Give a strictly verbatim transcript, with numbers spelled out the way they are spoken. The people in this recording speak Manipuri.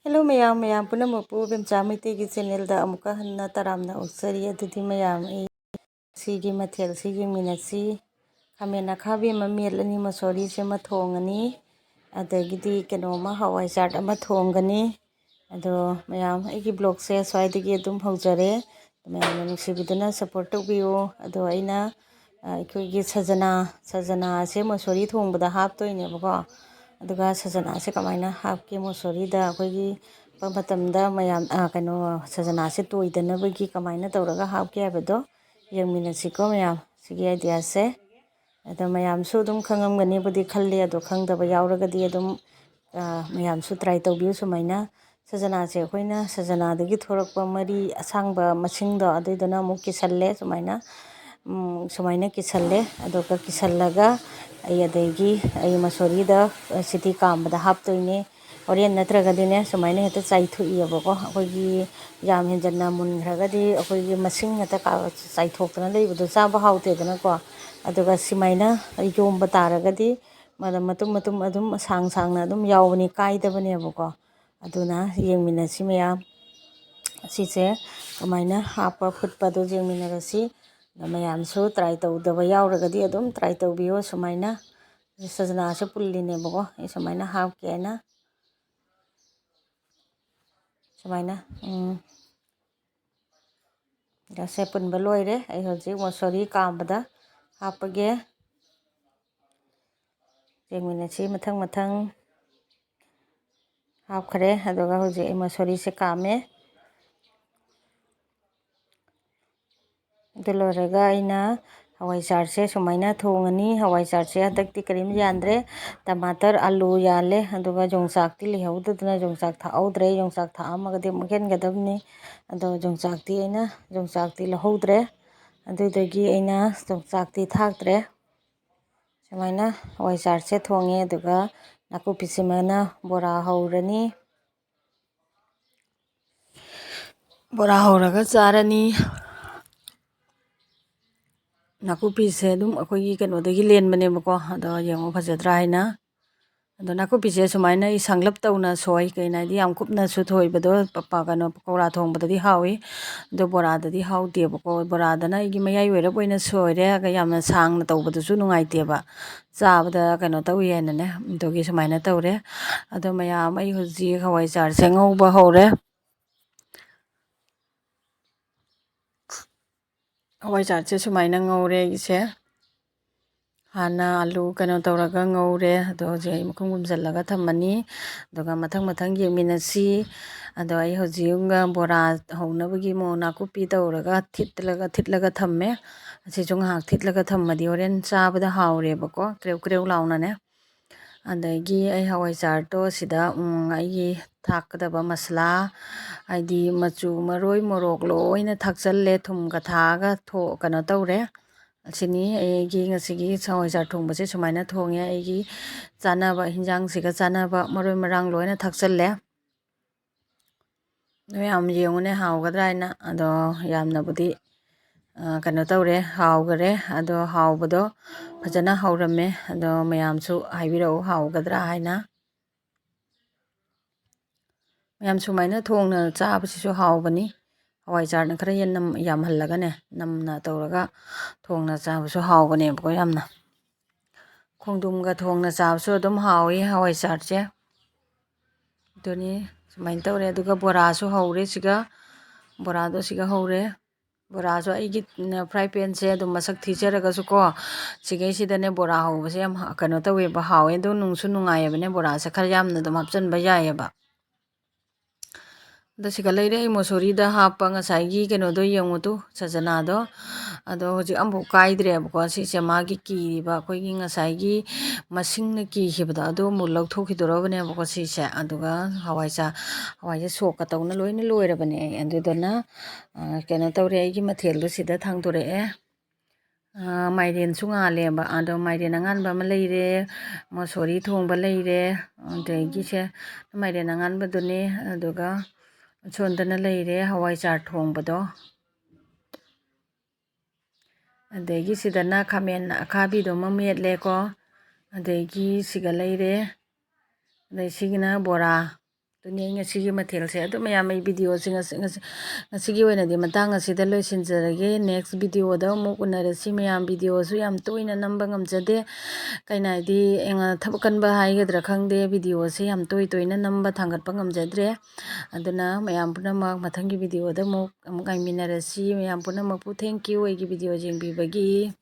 Hello ꯃꯌꯥꯝ, ꯃꯌꯥꯝ ꯄꯨꯝꯅꯃꯛꯄꯨ ꯕꯦꯝꯆꯥ ꯃꯩꯇꯩꯒꯤ channelꯗ ꯑꯃꯨꯛꯀ ꯍꯟꯅ ꯇꯔꯥꯝꯅ ꯑꯣꯛꯆꯔꯤ꯫ ꯑꯗꯨꯗꯤ ꯃꯌꯥꯝ, ꯑꯩ ꯁꯤꯒꯤ ꯃꯊꯦꯜꯁꯤ ꯌꯦꯡꯃꯤꯟꯅꯁꯤ꯫ ꯈꯥꯃꯦꯟ ꯑꯈꯥꯕꯤ ꯑꯃ ꯃꯦꯠꯂꯅꯤ, ꯃꯁꯣꯔꯤꯁꯦ ꯑꯃ ꯊꯣꯡꯉꯅꯤ, ꯑꯗꯒꯤꯗꯤ ꯀꯩꯅꯣ ꯑꯃ, ꯍꯋꯥꯏ ꯆꯥꯔ ꯑꯃ ꯊꯣꯡꯒꯅꯤ꯫ ꯑꯗꯣ ꯃꯌꯥꯝ, ꯑꯩꯒꯤ vlogꯁꯦ ꯁ꯭ꯋꯥꯏꯗꯒꯤ ꯑꯗꯨꯝ ꯍꯧꯖꯔꯦ꯫ ꯃꯌꯥꯝꯅ ꯅꯨꯡꯁꯤꯕꯤꯗꯨꯅ support ꯇꯧꯕꯤꯌꯨ꯫ ꯑꯗꯣ ꯑꯩꯅ, ꯑ, ꯑꯩꯈꯣꯏꯒꯤ ꯁꯖꯅꯥ, ꯁꯖꯅꯥꯁꯦ ꯃꯁꯣꯔꯤ ꯊꯣꯡꯕꯗ ꯍꯥꯞꯇꯣꯏꯅꯦꯕꯀꯣ꯫ ꯑꯗꯨꯒ ꯁꯖꯅꯥꯁꯦ ꯀꯃꯥꯏꯅ ꯍꯥꯞꯀꯦ ꯃꯁꯣꯔꯤꯗ? ꯑꯩꯈꯣꯏꯒꯤ ꯃꯇꯝꯗ ꯃꯌꯥꯝ, ꯑ, ꯀꯩꯅꯣ, ꯁꯖꯅꯥꯁꯦ ꯇꯣꯏꯗꯅꯕꯒꯤ ꯀꯃꯥꯏꯅ ꯇꯧꯔꯒ ꯍꯥꯞꯀꯦ ꯍꯥꯏꯕꯗꯣ ꯌꯦꯡꯃꯤꯟꯅꯁꯤꯀꯣ ꯃꯌꯥꯝ, ꯁꯤꯒꯤ ideaꯁꯦ꯫ ꯑꯗꯣ ꯃꯌꯥꯝꯁꯨ ꯑꯗꯨꯝ ꯈꯪꯉꯝꯒꯅꯤꯕꯨꯗꯤ ꯈꯜꯂꯤ, ꯑꯗꯣ ꯈꯪꯗꯕ ꯌꯥꯎꯔꯒꯗꯤ ꯑꯗꯨꯝ, ꯑ, ꯃꯌꯥꯝꯁꯨ try ꯇꯧꯕꯤꯌꯨ꯫ ꯁꯨꯃꯥꯏꯅ ꯁꯖꯅꯥꯁꯦ, ꯑꯩꯈꯣꯏꯅ ꯁꯖꯅꯥꯗꯒꯤ ꯊꯣꯔꯛꯄ ꯃꯔꯤ ꯑꯁꯥꯡꯕ ꯃꯁꯤꯡꯗꯣ, ꯑꯗꯨꯏꯗꯨꯅ ꯑꯃꯨꯛ ꯀꯤꯁꯜꯂꯦ ꯁꯨꯃꯥꯏꯅ꯫ ꯎꯝ, ꯁꯨꯃꯥꯏꯅ ꯀꯤꯁꯜꯂꯦ꯫ ꯑꯗꯨꯒ ꯀꯤꯁꯜꯂꯒ ꯑꯩ ꯑꯗꯒꯤ ꯑꯩ ꯃꯁꯣꯔꯤꯗ ꯁꯤꯇꯤ ꯀꯥꯝꯕꯗ ꯍꯥꯞꯇꯣꯏꯅꯦ꯫ ꯍꯣꯔꯦꯟ ꯅꯠꯇ꯭ꯔꯒꯗꯤꯅꯦ, ꯁꯨꯃꯥꯏꯅ ꯍꯦꯛꯇ ꯆꯥꯏꯊꯣꯛꯏꯑꯕꯀꯣ꯫ ꯑꯩꯈꯣꯏꯒꯤ ꯌꯥꯝ ꯍꯦꯟꯖꯟꯅ ꯃꯨꯟꯈ꯭ꯔꯒꯗꯤ ꯑꯩꯈꯣꯏꯒꯤ ꯃꯁꯤꯡ ꯍꯦꯛꯇ ꯀꯥ-, ꯆꯥꯏꯊꯣꯛꯇꯅ ꯂꯩꯕꯗꯣ ꯆꯥꯕ ꯍꯥꯎꯇꯦꯗꯅꯀꯣ꯫ ꯑꯗꯨꯒ ꯁꯨꯃꯥꯏꯅ ꯌꯣꯝꯕ ꯇꯥꯔꯒꯗꯤ ꯃꯗ-, ꯃꯇꯨꯝ ꯃꯇꯨꯝ ꯑꯗꯨꯝ ꯁꯥꯡ ꯁꯥꯡꯅ ꯑꯗꯨꯝ ꯌꯥꯎꯕꯅꯤ, ꯀꯥꯏꯗꯕꯅꯦꯕꯀꯣ꯫ ꯑꯗꯨꯅ ꯌꯦꯡꯃꯤꯟꯅꯁꯤ ꯃꯌꯥꯝ꯫ ꯑꯁꯤꯁꯦ ꯀꯃꯥꯏꯅ ꯍꯥꯞꯄ ꯐꯨꯠꯄꯗꯣ ꯌꯦꯡꯃꯤꯟꯅꯔꯁꯤ꯫ ꯑꯗ ꯃꯌꯥꯝꯁꯨ try ꯇꯧꯗꯕ ꯌꯥꯎꯔꯒꯗꯤ ꯑꯗꯨꯝ try ꯇꯧꯕꯤꯌꯣ꯫ ꯁꯨꯃꯥꯏꯅ ꯁꯖꯅꯥꯁꯨ ꯄꯨꯜꯂꯤꯅꯦꯕꯀꯣ꯫ ꯑꯩ ꯁꯨꯃꯥꯏꯅ ꯍꯥꯞꯀꯦꯅ ꯁꯨꯃꯥꯏꯅ, ꯎꯝ, ꯒ꯭ꯌꯥꯁꯁꯦ ꯄꯨꯟꯕ ꯂꯣꯏꯔꯦ꯫ ꯑꯩ ꯍꯧꯖꯤꯛ ꯃꯁꯣꯔꯤ ꯀꯥꯝꯕꯗ ꯍꯥꯞꯄꯒꯦ꯫ ꯌꯦꯡꯃꯤꯟꯅꯁꯤ꯫ ꯃꯊꯪ ꯃꯊꯪ ꯍꯥꯞꯈ꯭ꯔꯦ꯫ ꯑꯗꯨꯒ ꯍꯧꯖꯤꯛ ꯑꯩ ꯃꯁꯣꯔꯤꯁꯦ ꯀꯥꯝꯃꯦ꯫ ꯑꯗꯨ ꯂꯣꯏꯔꯒ ꯑꯩꯅ ꯍꯋꯥꯏꯖꯥꯔꯁꯦ ꯁꯨꯃꯥꯏꯅ ꯊꯣꯡꯉꯅꯤ꯫ ꯍꯋꯥꯏꯖꯥꯔꯁꯦ ꯍꯟꯗꯛꯇꯤ ꯀꯔꯤꯝ ꯌꯥꯟꯗ꯭ꯔꯦ꯫ ꯇꯃꯥꯇꯔ, ꯑꯂꯨ ꯌꯥꯜꯂꯦ꯫ ꯑꯗꯨꯒ ꯌꯣꯡꯆꯥꯛꯇꯤ ꯂꯩꯍꯧꯗꯗꯅ ꯌꯣꯡꯆꯥꯛ ꯊꯥꯛꯍꯧꯗ꯭ꯔꯦ꯫ ꯌꯣꯡꯆꯥꯛ ꯊꯥꯛꯑꯝꯃꯒꯗꯤ ꯑꯃꯨꯛ ꯍꯦꯟꯒꯗꯕꯅꯤ꯫ ꯑꯗꯣ ꯌꯣꯡꯆꯥꯛꯇꯤ ꯑꯩꯅ, ꯌꯣꯡꯆꯥꯛꯇꯤ ꯂꯧꯍꯧꯗ꯭ꯔꯦ꯫ ꯑꯗꯨꯗꯒꯤ ꯑꯩꯅ ꯌꯣꯡꯆꯥꯛꯇꯤ ꯊꯥꯛꯇ꯭ꯔꯦ꯫ ꯁꯨꯃꯥꯏꯅ ꯍꯋꯥꯏꯖꯥꯔꯁꯦ ꯊꯣꯡꯉꯦ꯫ ꯑꯗꯨꯒ ꯅꯥꯀꯨꯞꯄꯤꯁꯤꯃꯅ ꯕꯣꯔꯥ ꯍꯧꯔꯅꯤ꯫ ꯕꯣꯔꯥ ꯍꯧꯔꯒ ꯆꯥꯔꯅꯤ꯫ ꯅꯥꯀꯨꯞꯄꯤꯁꯦ ꯑꯗꯨꯝ ꯑꯩꯈꯣꯏꯒꯤ ꯀꯩꯅꯣꯗꯒꯤ ꯂꯦꯟꯕꯅꯦꯕꯀꯣ꯫ ꯑꯗꯣ ꯌꯦꯡꯉꯣ, ꯐꯖꯗ꯭ꯔꯥ ꯍꯥꯏꯅ꯫ ꯑꯗꯣ ꯅꯥꯀꯨꯞꯄꯤꯁꯦ ꯁꯨꯃꯥꯏꯅ ꯑꯩ ꯁꯥꯡꯂꯞ ꯇꯧꯅ ꯁꯣꯏ, ꯀꯩꯅꯣ ꯍꯥꯏꯗꯤ ꯌꯥꯝ ꯀꯨꯞꯅꯁꯨ ꯊꯣꯏꯕꯗꯣ ꯄ-, ꯄ-, ꯀꯩꯅꯣ, ꯄꯀꯧꯔꯥ ꯊꯣꯡꯕꯗꯗꯤ ꯍꯥꯎꯏ, ꯑꯗꯣ ꯕꯣꯔꯥꯗꯗꯤ ꯍꯥꯎꯇꯦꯕꯀꯣ꯫ ꯕꯣꯔꯥꯗꯅ ꯑꯩꯒꯤ ꯃꯌꯥꯏ ꯑꯣꯏꯔꯞ ꯑꯣꯏꯅ ꯁꯣꯏꯔꯦ, ꯑꯗ ꯌꯥꯝꯅ ꯁꯥꯡꯅ ꯇꯧꯕꯗꯨꯁꯨ ꯅꯨꯡꯉꯥꯏꯇꯦꯕ, ꯆꯥꯕꯗ ꯀꯩꯅꯣ ꯇꯧꯏ ꯍꯥꯏꯅꯅꯦ꯫ ꯑꯗꯨꯒꯤ ꯁꯨꯃꯥꯏꯅ ꯇꯧꯔꯦ꯫ ꯑꯗꯣ ꯃꯌꯥꯝ, ꯑꯩ ꯍꯧꯖꯤꯛ ꯍꯋꯥꯏꯖꯥꯔꯁꯦ ꯉꯧꯕ ꯍꯧꯔꯦ꯫ ꯍꯋꯥꯏꯖꯥꯔꯁꯦ ꯁꯨꯃꯥꯏꯅ ꯉꯧꯔꯦ ꯑꯩꯁꯦ꯫ ꯍꯥꯟꯅ ꯑꯂꯨ ꯀꯩꯅꯣ ꯇꯧꯔꯒ ꯉꯧꯔꯦ, ꯑꯗꯣ ꯍꯧꯖꯤꯛ ꯑꯩ ꯃꯈꯨꯝ ꯈꯨꯝꯖꯤꯜꯂꯒ ꯊꯝꯃꯅꯤ, ꯑꯗꯨꯒ ꯃꯊꯪ ꯃꯊꯪ ꯌꯦꯡꯃꯤꯟꯅꯁꯤ꯫ ꯑꯗꯣ ꯑꯩ ꯍꯧꯖꯤꯛ ꯕꯣꯔꯥ ꯍꯧꯅꯕꯒꯤ ꯃꯣꯔꯣꯛ ꯅꯥꯀꯨꯞꯄꯤ ꯇꯧꯔꯒ ꯊꯤꯠꯂꯒ, ꯊꯤꯠꯂꯒ ꯊꯝꯃꯦ꯫ ꯑꯁꯤꯁꯨ ꯉꯥꯏꯍꯥꯛ ꯊꯤꯠꯂꯒ ꯊꯝꯃꯗꯤ ꯍꯣꯔꯦꯟ ꯆꯥꯕꯗ ꯍꯥꯎꯔꯦꯕꯀꯣ, ꯀ꯭ꯔꯦꯎ ꯀ꯭ꯔꯦꯎ ꯂꯥꯎꯅꯅꯦ꯫ ꯑꯗꯒꯤ ꯑꯩ ꯍꯋꯥꯏꯖꯥꯔꯗꯣ ꯁꯤꯗ, ꯎꯝ, ꯑꯩꯒꯤ ꯊꯥꯛꯀꯗꯕ ꯃꯁꯂꯥ, ꯍꯥꯏꯗꯤ ꯃꯆꯨ, ꯃꯔꯣꯏ, ꯃꯣꯔꯣꯛ ꯂꯣꯏꯅ ꯊꯥꯛꯆꯜꯂꯦ, ꯊꯨꯝꯒ ꯊꯥꯛꯑꯒ ꯊꯣ-, ꯀꯩꯅꯣ ꯇꯧꯔꯦ꯫ ꯑꯁꯤꯅꯤ ꯑꯩꯒꯤ ꯉꯁꯤꯒꯤ ꯍꯋꯥꯏꯖꯥꯔ ꯊꯣꯡꯕꯁꯦ꯫ ꯁꯨꯃꯥꯏꯅ ꯊꯣꯡꯉꯦ꯫ ꯑꯩꯒꯤ ꯆꯥꯅꯕ, ꯍꯤꯟꯖꯥꯡꯁꯤꯒ ꯆꯥꯅꯕ ꯃꯔꯣꯏ ꯃꯔꯥꯡ ꯂꯣꯏꯅ ꯊꯥꯛꯆꯜꯂꯦ꯫ ꯃꯌꯥꯝ ꯌꯦꯡꯉꯨꯅꯦ, ꯍꯥꯎꯒꯗ꯭ꯔꯥ ꯍꯥꯏꯅ꯫ ꯑꯗꯣ ꯌꯥꯝꯅꯕꯨꯗꯤ, ꯑ, ꯀꯩꯅꯣ ꯇꯧꯔꯦ, ꯍꯥꯎꯈꯔꯦ꯫ ꯑꯗꯣ ꯍꯥꯎꯕꯗꯣ ꯐꯖꯅ ꯍꯧꯔꯝꯃꯦ꯫ ꯑꯗꯣ ꯃꯌꯥꯝꯁꯨ ꯍꯥꯏꯕꯤꯔꯛꯎ, ꯍꯥꯎꯒꯗ꯭ꯔꯥ ꯍꯥꯏꯅ꯫ ꯃꯌꯥꯝ ꯁꯨꯃꯥꯏꯅ ꯊꯣꯡꯅ ꯆꯥꯕꯁꯤꯁꯨ ꯍꯥꯎꯕꯅꯤ꯫ ꯍꯋꯥꯏꯖꯥꯔꯅ ꯈꯔ ꯍꯦꯟꯅ ꯌꯥꯝꯍꯜꯂꯒꯅꯦ, ꯅꯝꯅ ꯇꯧꯔꯒ ꯊꯣꯡꯅ ꯆꯥꯕꯁꯨ ꯍꯥꯎꯕꯅꯦꯕꯀꯣ ꯌꯥꯝꯅ꯫ ꯈꯣꯡꯗ꯭ꯔꯨꯝꯒ ꯊꯣꯡꯅ ꯆꯥꯕꯁꯨ ꯑꯗꯨꯝ ꯍꯥꯎꯏ ꯍꯋꯥꯏꯖꯥꯔꯁꯦ꯫ ꯑꯗꯨꯅꯤ, ꯁꯨꯃꯥꯏꯅ ꯇꯧꯔꯦ꯫ ꯑꯗꯨꯒ ꯕꯣꯔꯥꯁꯨ ꯍꯧꯔꯦ ꯁꯤꯒ, ꯕꯣꯔꯥꯗꯣ ꯁꯤꯒ ꯍꯧꯔꯦ꯫ ꯕꯣꯔꯥꯁꯨ ꯑꯩꯒꯤ, ꯎꯝ, fry panꯁꯦ ꯑꯗꯨꯝ ꯃꯁꯛ ꯊꯤꯖꯔꯒꯁꯨꯀꯣ, ꯁꯤꯒꯩꯁꯤꯗꯅꯦ ꯕꯣꯔꯥ ꯍꯧꯕꯁꯦ ꯌꯥꯝ ꯍ-, ꯀꯩꯅꯣ ꯇꯧꯋꯦꯕ, ꯍꯥꯎꯋꯦ, ꯑꯗꯣ ꯅꯨꯡꯁꯨ ꯅꯨꯡꯉꯥꯏꯌꯦꯕꯅꯦ, ꯕꯣꯔꯥꯁꯦ ꯈꯔ ꯌꯥꯝꯅ ꯑꯗꯨꯝ ꯍꯥꯞꯆꯤꯟꯕ ꯌꯥꯏꯌꯦꯕ꯫ ꯑꯗꯣ ꯁꯤꯒ ꯂꯩꯔꯦ ꯑꯩ ꯃꯣꯁꯣꯔꯤꯗ ꯍꯥꯞꯄ ꯉꯁꯥꯏꯒꯤ ꯀꯩꯅꯣꯗꯣ, ꯌꯦꯡꯉꯨ ꯇꯨ, ꯁꯖꯅꯥꯗꯣ꯫ ꯑꯗꯣ ꯍꯧꯖꯤꯛ ꯑꯃꯐꯥꯎ ꯀꯥꯏꯗ꯭ꯔꯦꯕꯀꯣ꯫ ꯁꯤꯁꯦ ꯃꯥꯒꯤ ꯀꯤꯔꯤꯕ ꯑꯩꯈꯣꯏꯒꯤ ꯉꯁꯥꯏꯒꯤ ꯃꯁꯤꯡꯅ ꯀꯤꯈꯤꯕꯗꯣ, ꯑꯗꯨ ꯑꯃꯨꯛ ꯂꯧꯊꯣꯛꯈꯤꯗꯣꯔꯕꯅꯦꯕꯀꯣ ꯁꯤꯁꯦ꯫ ꯑꯗꯨꯒ ꯍꯋꯥꯏꯖꯥ-, ꯍꯋꯥꯏꯁꯦ ꯁꯣꯛꯀ ꯇꯧꯅ ꯂꯣꯏꯅ ꯂꯣꯏꯔꯕꯅꯦ ꯑꯩ꯫ ꯑꯗꯨꯗꯨꯅ, ꯑ, ꯀꯩꯅꯣ ꯇꯧꯔꯦ, ꯑꯩꯒꯤ ꯃꯊꯦꯜꯗꯣ ꯁꯤꯗ ꯊꯥꯡꯗꯣꯔꯛꯑꯦ꯫ ꯑ, ꯃꯥꯏꯔꯦꯟꯁꯨ ꯉꯥꯜꯂꯦꯕ꯫ ꯑꯗꯣ ꯃꯥꯏꯔꯦꯟ ꯑꯉꯥꯟꯕ ꯑꯃ ꯂꯩꯔꯦ, ꯃꯣꯁꯣꯔꯤ ꯊꯣꯡꯕ ꯂꯩꯔꯦ, ꯑꯗꯒꯤꯁꯦ ꯃꯥꯏꯔꯦꯟ ꯑꯉꯥꯟꯕꯗꯨꯅꯦ, ꯑꯗꯨꯒ ꯁꯣꯝꯗꯅ ꯂꯩꯔꯦ ꯍꯋꯥꯏꯖꯥꯔ ꯊꯣꯡꯕꯗꯣ꯫ ꯑꯗꯒꯤ ꯁꯤꯗꯅ ꯈꯥꯃꯦꯟ ꯑꯈꯥꯕꯤꯗꯣ ꯑꯃ ꯃꯦꯠꯂꯦꯀꯣ꯫ ꯑꯗꯒꯤ ꯁꯤꯒ ꯂꯩꯔꯦ꯫ ꯑꯗꯩ ꯁꯤꯒꯤꯅ ꯕꯣꯔꯥ꯫ ꯑꯗꯨꯅꯤ ꯑꯩ ꯉꯁꯤꯒꯤ ꯃꯊꯦꯜꯁꯦ꯫ ꯑꯗꯨ ꯃꯌꯥꯝ, ꯑꯩ ꯚꯤꯗꯤꯑꯣꯁꯦ ꯉꯁꯤ, ꯉꯁꯤ, ꯉꯁꯤꯒꯤ ꯑꯣꯏꯅꯗꯤ ꯃꯇꯥꯡ ꯑꯁꯤꯗ ꯂꯣꯏꯁꯤꯟꯖꯔꯒꯦ꯫ ꯅꯦꯛꯁ ꯚꯤꯗꯤꯑꯣꯗ ꯑꯃꯨꯛ ꯎꯅꯔꯁꯤ ꯃꯌꯥꯝ꯫ ꯚꯤꯗꯤꯑꯣꯁꯨ ꯌꯥꯝ ꯇꯣꯏꯅ ꯅꯝꯕ ꯉꯝꯖꯗꯦ꯫ ꯀꯩꯅꯣ ꯍꯥꯏꯗꯤ, ꯑꯩꯅ ꯊꯕꯛ ꯀꯟꯕ ꯍꯥꯏꯒꯗ꯭ꯔꯥ ꯈꯪꯗꯦ, ꯚꯤꯗꯤꯑꯣꯁꯦ ꯌꯥꯝ ꯇꯣꯏ ꯇꯣꯏꯅ ꯅꯝꯕ ꯊꯥꯡꯒꯠꯄ ꯉꯝꯖꯗ꯭ꯔꯦ꯫ ꯑꯗꯨꯅ ꯃꯌꯥꯝ ꯄꯨꯝꯅꯃꯛ ꯃꯊꯪꯒꯤ ꯚꯤꯗꯤꯑꯣꯗ ꯑꯃꯨꯛ, ꯑꯃꯨꯛ ꯉꯥꯏꯃꯤꯟꯅꯔꯁꯤ꯫ ꯃꯌꯥꯝ ꯄꯨꯝꯅꯃꯛꯄꯨ thank you ꯑꯩꯒꯤ ꯚꯤꯗꯤꯑꯣ ꯌꯦꯡꯕꯤꯕꯒꯤ꯫